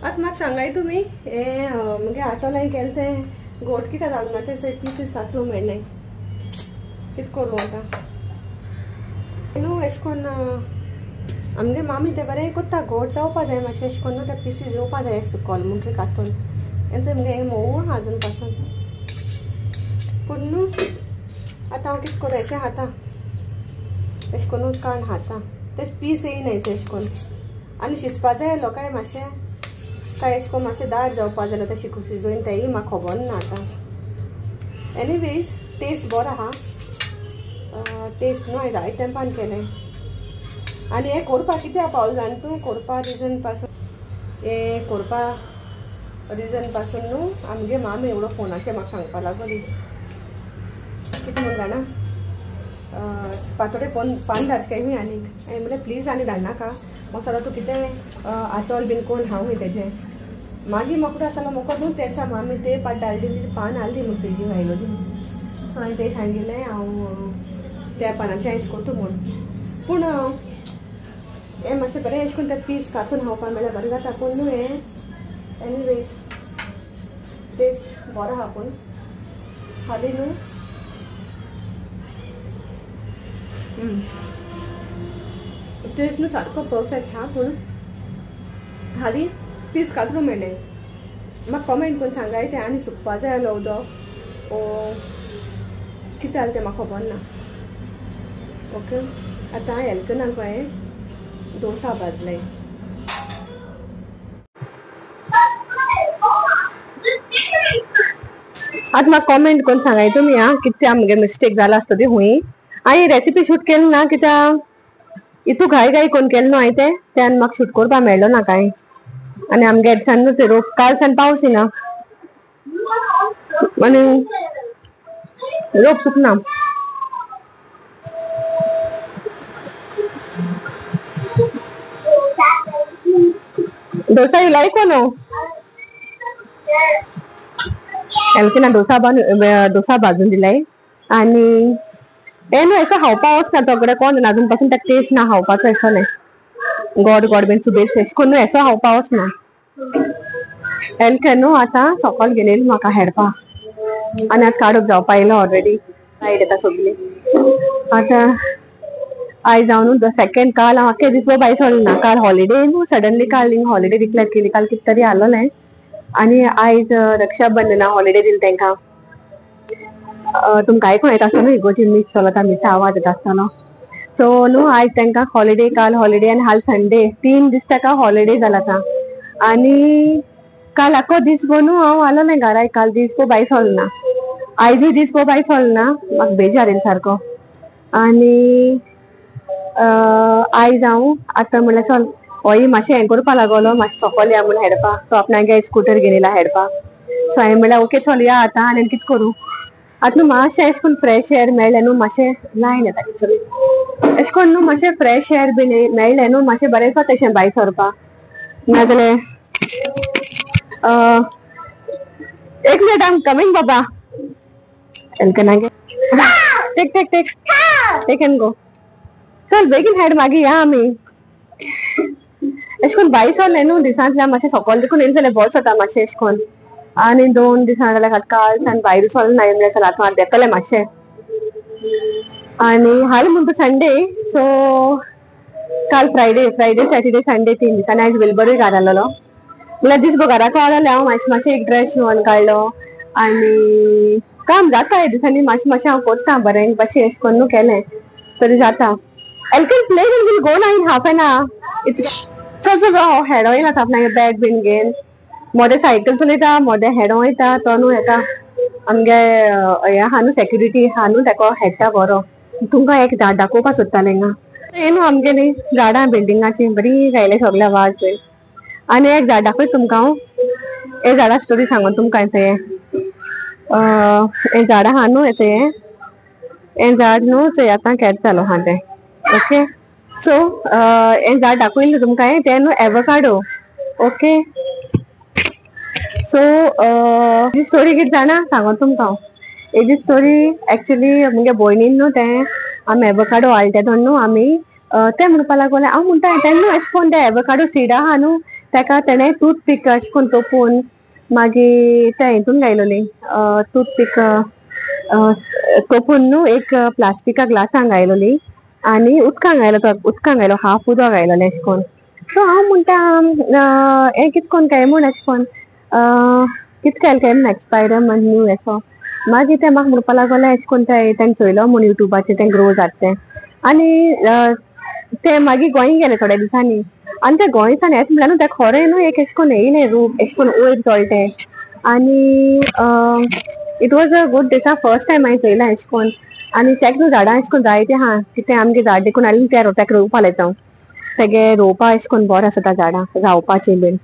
आतां म्हाका सांगाय तुमी हें मुगे आटोल हांवें केलें तें गोड कित्याक जालें ना तें चोय पिसीस कातरूंक मेळ्ळें कितें करूं आतां न्हू एशें कोन्न आमगे मामी तें बरें कोत्ता गोड जावपा जाय मातशें एशें कोन्न ते पिसीस येवपा जाय सुकल म्हणटरी कातून हें चोय मुगे हें मोव आहा आजून पासून पूण न्हू आतां हांव कितें करूं एशें खाता एशें कोन्न काण खाता तें पीस येयनाय एशें कोन्न आनी शिजपा जाय आसलो काय मातशें काय एशें कोन्न मातशें दाट जावपा जाय तें शिजोवन तेंय म्हाका खबर ना आतां एनीवेज टेस्ट बरो आहा टेस्ट न्हू हांवें जायते तेंपान केलें आनी हें कोरपा कित्याक पावल जाण तूं कोरपा रिजन पासून हें कोरपा रिजन पासून न्हू आमगे मामी एवढो फोनाचेर म्हाका सांगपा लागली कितें म्हूण जाणा पातोडे पान धाडचे काय आनीक हांवें म्हणलें प्लीज आनी धाडनाका म्हाका सदां तूं कितें आटोल बीन कोण हांव खंय तेजें मागीर म्हाका आसलो म्हाका न्हू तें मामी ते पाट धाडली पान हाडली म्हूण फ्रिजीन घायलो ती सो हांवें तें सांगिल्लें हांव त्या पानाचें आयज कोत्ता म्हूण पूण हें मातशें बरें एशें कोन्न तें पीस कातून खावपाक मेळ्ळ्यार बरें जाता पूण न्हू हें एनीवेज टेस्ट बरो आहा पूण हाली न्हू टेस्ट न्हू सारको परफेक्ट आहा पूण हाली पीस कातरूंक मेळ्ळें म्हाका कॉमेंट करून सांगाय तें आनी सुकपा जाय आसलो उदक ओ कितें जालें तें म्हाका खबर ना ओके आतां हेल्थनाक हांवें डोसा भाजले आतां म्हाका कॉमेंट करून सांगाय तुमी आं कितें आमगे मिस्टेक जाला आसतो ती हुंय हांवें रेसिपी शूट केली ना कित्याक इतू घाय घाय कोण केलें न्हू हांवें तें त्यान म्हाका शूट करपाक मेळ्ळो ना कांय आनी आमगे सान न्हू ते रोप काल सान पावस येना आनी रोप सुकना dosa you like or no? एलकेना dosa बन डोसा भाजून दिलाय आणि हे न्हू असो खावपा वचना तो कडेन कोण अजून पासून ताका टेस्ट ना खावपाचो असो न्हय गोड गोड बीन सुबेज एशें कोन्न न्हू असो खावपा वचना एलके न्हू आतां सोकोल घेवन म्हाका हेडपा आनी आतां काडूंक जावपा येयलो ऑलरेडी लायट येता सगळी आतां आयज हांव न्हू सेकेंड काल हांव आख्खे दीस भायर सरलो ना काल हॉलिडे न्हू सडनली काल हिंग हॉलिडे डिक्लेर केली काल कितें तरी आसलोलें आनी आयज रक्षाबंधना हॉलिडे दिली तांकां तुमकां आयकूंक येता आसतलो न्हू इगोर्जी मीस चलता मिसा आवाज येता आसतलो सो न्हू आयज तांकां हॉलिडे काल हॉलिडे आनी हाल संडे 3 दीस ताका हॉलिडे जाला आतां आनी काल आख्खो दीस भर न्हू हांव आसलोलें घरा काल दीस भर भायर सरलो ना आयजूय दीस भर भायर सरलो ना म्हाका बेजार येयलो सारको आनी आयज हांव आतां म्हणल्यार चल होय मातशें हें करपा लागलो मातशें सोकोल या म्हूण हेडपा तो आपणागे स्कुटर घेवन येयला हेडपा सो हांवें म्हणल्यार ओके चल या आतां आनी कितें करूं आतां न्हू मातशें एशें कोन्न फ्रेश एअर मेळ्ळें न्हू मातशें लायन येता सॉरी एशें कोन्न न्हू मातशें फ्रेश एअर बीन मेळ्ळें न्हू मातशें बरें दिसता तशें भायर सरपा नाजाल्यार एक मिनट I am coming बाबा एलकनागे take take take take and go चल बेगीन हेड मागीर या आमी एशें कोन्न भायर सरलें न्हू दिसांतल्यान मातशें सोकोल देखून येयलें जाल्यार बरें जाता मातशें एशें कोन्न आनी 2 दिसां जाल्यार काल सान भायर सरलें ना म्हणल्यार चल आतां देंवतलें मातशें आनी हाल म्हणटा संडे सो काल फ्रायडे फ्रायडे सॅटर्डे संडे 3 दिसांनी आयज वेलबरूय घरा आसलेलो म्हणल्यार दीस भर घराक आसलें हांव मातशें मातशें एक ड्रेस शिंवोन काडलो आनी काम जाता ह्या दिसांनी मातशें मातशें हांव कोत्ता बरें मातशें एशें कोन्न न्हू केलें तरी जाता Elkin play and we'll go now in half an hour. It's चल चल हांव हेडो येयला आपणागे बॅग बीन घेवन मोदें सायकल चलयता मोदें हेडो वयता तो न्हू येता आमगे हें आहा न्हू सेक्युरिटी आहा न्हू तेका हेडटा बरो तुमकां एक झाड दाखोवपा सोदतालें हिंगा हें न्हू आमगेली झाडां बिल्डिंगाची बरी गायले सगळे वाज बीन आनी एक झाड दाखयता तुमकां हांव हे झाडा स्टोरी सांगून तुमकां हें हें झाड आहा न्हू हें हें झाड न्हू चोय आतां केद जालो आहा तें ओके सो हें झाड दाखयलें तुमकां तें न्हू एवोकाडो ओके सो ही स्टोरी कितें जाणा सांगो तुमकां हांव हेजी स्टोरी एक्चुली मुगे भयणीन न्हू तें आमी एवोकाडो हाडले तेदोन न्हू आमी तें म्हणपा लागोलें हांव म्हणटा तेन्ना न्हू एशें कोन्न तें एवोकाडो सीड आहा न्हू ताका तेणें टूथपीक अशें करून तोपून मागीर ते हितून घायलोली टूथपीक तोपून न्हू एक प्लास्टिका ग्लासान घायलोली आनी उदकान घायलो तो उदकान घायलो हाफ उदक घायलोलें अशें करून. सो हांव म्हणटा हें कित कोन्न काय म्हूण अशें करून कित केलें काय म्हूण एक्सपायर म्हण न्हू असो. मागीर तें म्हाका म्हणपा लागोलें अशें करून तें तेणें चोयलो म्हूण युट्यूबाचेर तें ग्रो जाता तें. आनी ते मागीर गोंय गेले थोड्या दिसांनी आनी ते गोंयसान येता म्हणल्यार न्हू तें खरें न्हू एक अशें करून येयलें रूप अशें करून वयर चोडलें तें. आनी it was a good दिसा फर्स्ट टायम हांवें चोयलां अशें करून. आनी तेका न्हू झाडां अशें करून जायते आहा कितें आमगे झाड देखून आसलें तें ताका रोवपा लायता हांव. तेगे रोवपा अशें करून बरें आसता झाडां रावपाचें बीन.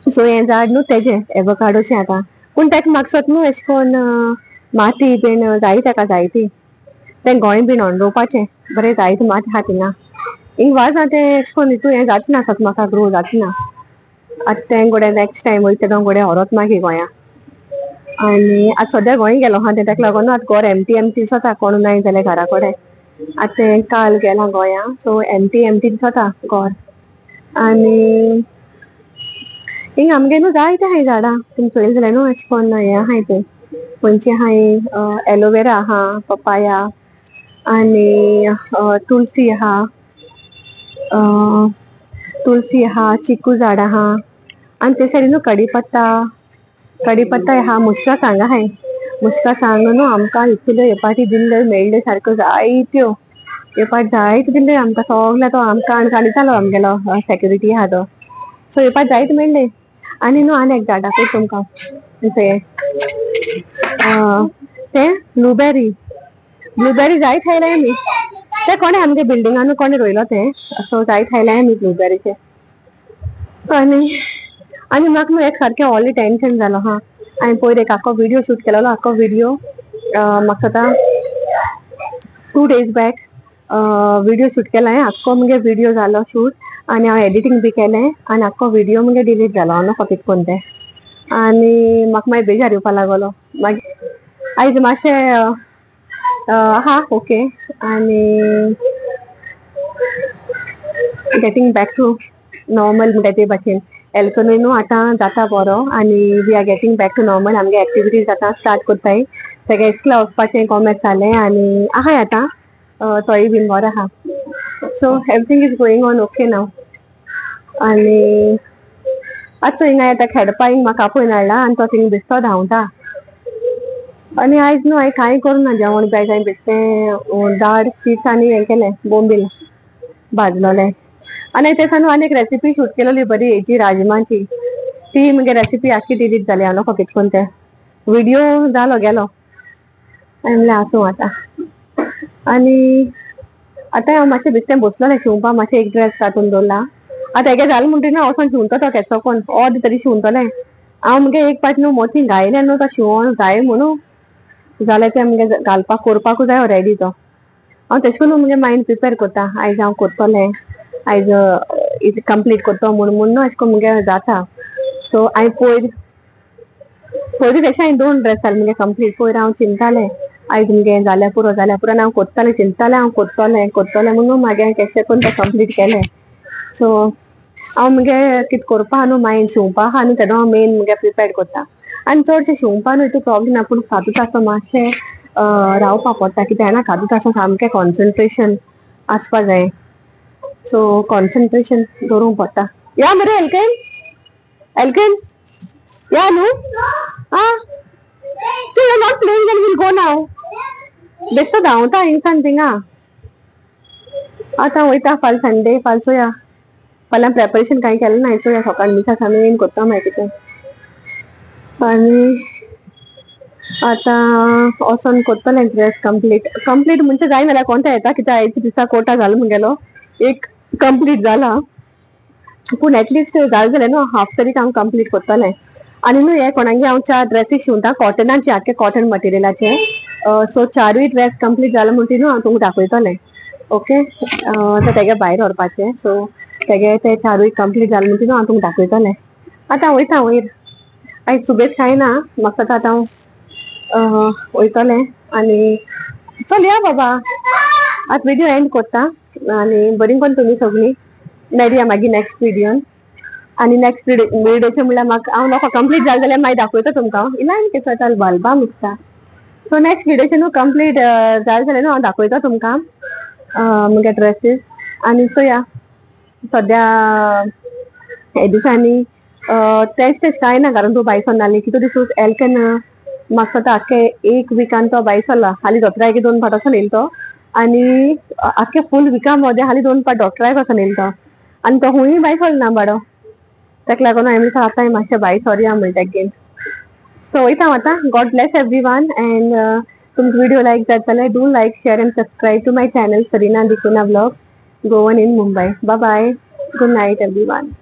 सो हें झाड न्हू तेजें एवोकाडोचें आतां पूण ताका म्हाका न्हू अशें करून माती बीन जाय ताका जायती तें गोंय बीन हाडून रोवपाचें बरें जायती माती आहा थिंगा. हिंग वाज तें अशें करून हितू हें जाचें ना सत म्हाका ग्रो जाचें ना. आतां तें गोडे नेक्स्ट टायम वयता तेदो गोडे व्हरोत मागीर गोंया. आनी आतां सद्या गोंय गेलो आहा तें ताका लागून आतां घर एमटी एमटी दिसता कोण नाय जाल्यार घरा कडेन. आतां तें काल गेलां गोंया सो एमटी एमटी दिसता घर. आनी हिंग आमगे न्हू जायते आहाय झाडां तुमी चोयलें जाल्यार न्हू अशें करून हें आहाय तें खंयचें आहाय एलोवेरा आहा पपाया आनी तुलसी आहा तुलसी आहा चिकू झाड आहा आनी ते सायडीन न्हू कडीपत्ता कडीपत्ता आहा मुस्का सांग आहाय. मुस्का सांग न्हू आमकां इतल्यो हे पाटी दिल्ल्यो मेळ्ळ्यो सारक्यो जायत्यो हे पाट जायत्यो दिल्ल्यो आमकां सगळ्या तो आमकां काणकाण आमगेलो सेक्युरिटी आहा तो. सो हे पाट जायते मेळ्ळे. आनी न्हू आनी एक झाड दाखयता तुमकां तें तें ब्लुबेरी ब्लुबेरी जायत खायलाय आमी ते कोणें आमगे बिल्डिंगान कोणें रोयलो तें सो जायत खायलाय आमी ब्लुबेरीचे. आनी आनी म्हाका न्हू एक सारकें व्हडलें टेंशन जालो हा. हांवें पयर एक आख्खो व्हिडियो शूट केलेलो आख्खो व्हिडियो म्हाका दिसता 2 days back video shoot केला हांवें आख्खो मुगे व्हिडियो जालो शूट आनी हांव एडिटींग बी केलें आनी आख्खो व्हिडियो मुगे डिलीट जालो हांव नको कितें करून तें. आनी म्हाका मागीर बेजार येवपा लागलो. मागीर आयज मातशें आहा ओके आनी गेटींग बॅक टू नॉर्मल म्हणटा ते भाशेन एल्कनूय न्हू आतां जाता बरो आनी we are getting back to normal. आमगे एक्टिविटीज आतां स्टार्ट करताय. तेगे इस्कुला वचपाचें कॉमेस जालें आनी आहाय आतां तोय बीन बरो आहा. So everything is going on okay नाव. आनी आतां हिंगा येता खेळपा हिंग म्हाका आपोवन हाडला आनी तो थिंग बेश्टो धांवता. आनी आयज न्हू हांवें कांय करूं ना जेवण बी आयज हांवें बेश्टें दाळ शीत आनी हें केलें बोंबील भाजलोलें. आनी ते न्हू आनी एक रेसिपी शूट केलेली बरी हेजी राजमाची ती मुगे रेसिपी आख्खी डिलीट जाली हांव नको कितें करून तें व्हिडियो जालो गेलो. हांवें म्हणलें आसूं आतां. आनी आतां हांव मातशें बेश्टें बसलोलें शिंवपा मातशें एक ड्रेस काडून दवरला. आतां हेगे जालें म्हणटकीर न्हू वचोन शिंवता तो केसो कोण अर्द तरी शिंवतलें हांव. मुगे एक पाट न्हू मोती घायलें न्हू तो शिंवोन जाय म्हणून जाल्यार तें मुगे घालपाक करपाकूच जाय रेडी तो. हांव तेश कोन्न मुगे मायंड प्रिपेर करता आयज हांव करतलें आयज कंप्लीट करतो म्हूण म्हूण न्हू अशें करून मुगे जाता. सो हांवें पयर पयरूच अशें हांवें 2 ड्रेस जाले मुगे कंप्लीट. पयर हांव चिंतालें आयज मुगे जाल्यार पुरो जाल्यार पुरो आनी हांव करतालें चिंतालें हांव करतलें करतलें म्हणून मागीर केशें करून तें कंप्लीट केलें. सो हांव मुगे कितें करपा न्हू मायंड शिंवपा आहा न्हू तेदो हांव मेन मुगे प्रिपेर करता. आनी चडशें शिंवपा न्हू हितू प्रॉब्लम ना पूण कादूत आसतो मातशें रावपा पडटा कित्याक ना कादूत आसतो सामकें कॉन्सन्ट्रेशन आसपा जाय. सो कॉन्सन्ट्रेशन दवरूंक पडटा. या मरे एल्केन एल्केन या न्हू आं so you are not playing then we'll go now. बेश्टो धांवता हिंगसान थिंगा. आतां वयता फाल्यां संडे फाल्यां चोया. फाल्यां प्रेपरेशन कांय केलें ना चोया सकाळीं मिसा सामू करता मागीर कितें. आनी आतां वचोन करतलें ड्रेस कंप्लीट. कंप्लीट म्हणजे जायना जाल्यार कोणता येता कित्याक आयच्या दिसा कोटा जालो मुगेलो एक कंप्लीट जाला पूण एटलिस्ट जालें जाल्यार न्हू हाफ तरी हांव कंप्लीट करतलें. आनी न्हू हे कोणागे हांव 4 ड्रेसी शिंवता कॉटनाचे आख्खे कॉटन मटेरियलाचे. सो 4 ड्रेस कंप्लीट जाले म्हणटी न्हू हांव तुमकां दाखयतलें. ओके तर तेगे भायर व्हरपाचें सो तेगे ते 4 कंप्लीट जाले म्हणटी न्हू हांव तुमकां दाखयतलें. आतां वयता वयर आयज सुबेज कांय ना म्हाका आतां हांव वयतलें. आनी चल या बाबा आतां व्हिडियो एंड करता आनी बरी कोन्न तुमी सगळीं मेळया मागीर नेक्स्ट व्हिडियोन. आनी नेक्स्ट व्हिडिओचे म्हणल्यार म्हाका हांव लोकां कंप्लीट जालें जाल्यार मागीर दाखयता तुमकां. इलान कितें बल्बां मुसता. सो नेक्स्ट व्हिडिओचे न्हू कंप्लीट जालें जाल्यार न्हू हांव दाखयता तुमकां मुगे ड्रेसीस. आनी सो या सद्या हे दिसांनी तेच तेच कांय ना, कारण तूं भायर सरनाली कितू दिसूस एल केन्ना म्हाका दिसता आख्खे एक विकान तो भायर सरला. हालीं दोतोराक दोन फावट वचोन येयलो तो, आनी आख्खे फूल विका मदें हालीं दोन फावट डॉक्टराक वचोन येयलो तो, आनी तो हुंय भायर सरना बाडो. ताका लागून हांवें म्हणलें आतां मातशें भायर सरया म्हणटा तेगेन. सो वयता हांव आतां. God bless every one and तुमकां व्हिडिओ लायक जात जाल्यार do like, share and subscribe to my channel Sarina D'Cunha vlog, Goan in Mumbai. Bye bye, good night every one.